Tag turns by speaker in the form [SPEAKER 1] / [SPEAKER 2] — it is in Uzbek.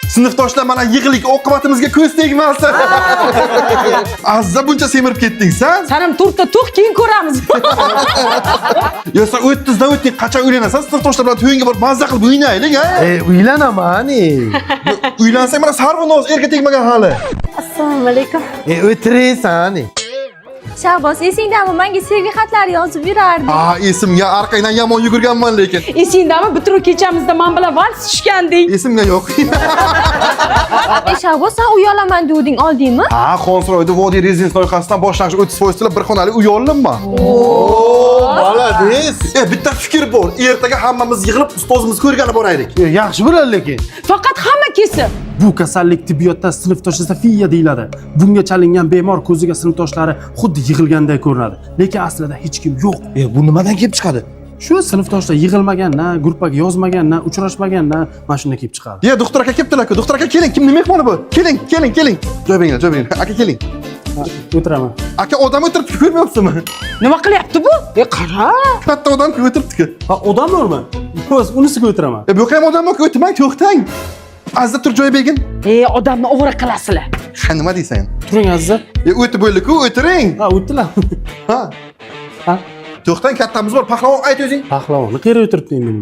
[SPEAKER 1] Sinfdoshlar, mana yig'lik, oqibatimizga ko'z tegmasin. Azza, buncha semirib ketding san.
[SPEAKER 2] San ham to'rtta tug', keyin ko'ramiz.
[SPEAKER 1] Yo, sen 30 dan o'tding, qachon uylanasan? Sinfdoshlar bilan to'yingga borib mazza qilib o'ynaylik, ha?
[SPEAKER 3] E, uylanaman, e.
[SPEAKER 1] Uylansang, mana sarvinoz erga tegmagan hali.
[SPEAKER 4] Assalomu alaykum.
[SPEAKER 3] E, o'tiraysan, e.
[SPEAKER 4] Shahboz, esingdami, menga sevgi xatlari yozib yurarding?
[SPEAKER 1] Ha, esimga, orqangdan yomon yugurganman lekin.
[SPEAKER 2] Esingdami, bitiruv kechamizda man bilan vals tushganding?
[SPEAKER 1] Esimga yo'q.
[SPEAKER 4] E Shahboz, sen uy olaman deganding, oldingmi?
[SPEAKER 1] Ha, Xonsaroyda Vodiy Rezidens loyihasidan boshlang'ich 30% to'lab bir xonali uy oldim man.
[SPEAKER 3] Молодец.
[SPEAKER 1] E, bitta fikr bor. Ertaga hammamiz yig'ilib ustozimizni ko'rgani boraylik.
[SPEAKER 3] E, yaxshi bo'ladi lekin.
[SPEAKER 2] Faqat hamma kelsin.
[SPEAKER 5] Bu kasallik tibbiyotda sinfdoshsofiya deyiladi. Bunga chalingan bemor ko'ziga sinfdoshlari xuddi yig'ilganday ko'rinadi, lekin aslida hech kim yo'q.
[SPEAKER 3] E, bu nimadan kelib chiqadi?
[SPEAKER 5] Shu sinfdoshlar yig'ilmagandan, gruppaga yozmagandan, uchrashmagandan mana shunday kelib chiqadi.
[SPEAKER 1] Ya, doktor aka kelibdilar-ku. Doktor aka, keling, kimning mehmoni bu? Keling, keling, keling. Joy beringlar, joy beringlar. Aka, keling.
[SPEAKER 5] O'tiraman.
[SPEAKER 1] Aka, odam o'tiribdi, ko'rmayapsizmi?
[SPEAKER 2] Nima qilyapti bu? E, qara.
[SPEAKER 1] Katta odam o'tiribdi-ku.
[SPEAKER 5] Ha, odam bormi? O'z unisiga o'tiraman.
[SPEAKER 1] E, bu yoqqa ham odam bor, o'tmang, to'xtang. Azza, tur, joy bergin.
[SPEAKER 2] E, odamni ovora qilasizlar.
[SPEAKER 1] Ha, nima deysan?
[SPEAKER 5] Turing, Azza.
[SPEAKER 1] E, o'tib bo'ldi-ku, o'tiring.
[SPEAKER 5] Ha, o'tdilar.
[SPEAKER 1] Ha.
[SPEAKER 5] Ha.
[SPEAKER 1] To'xtang, kattamiz bor. Pahlavon, ayt o'zing.
[SPEAKER 5] Pahlavonni qayerga o'tiribdi endi?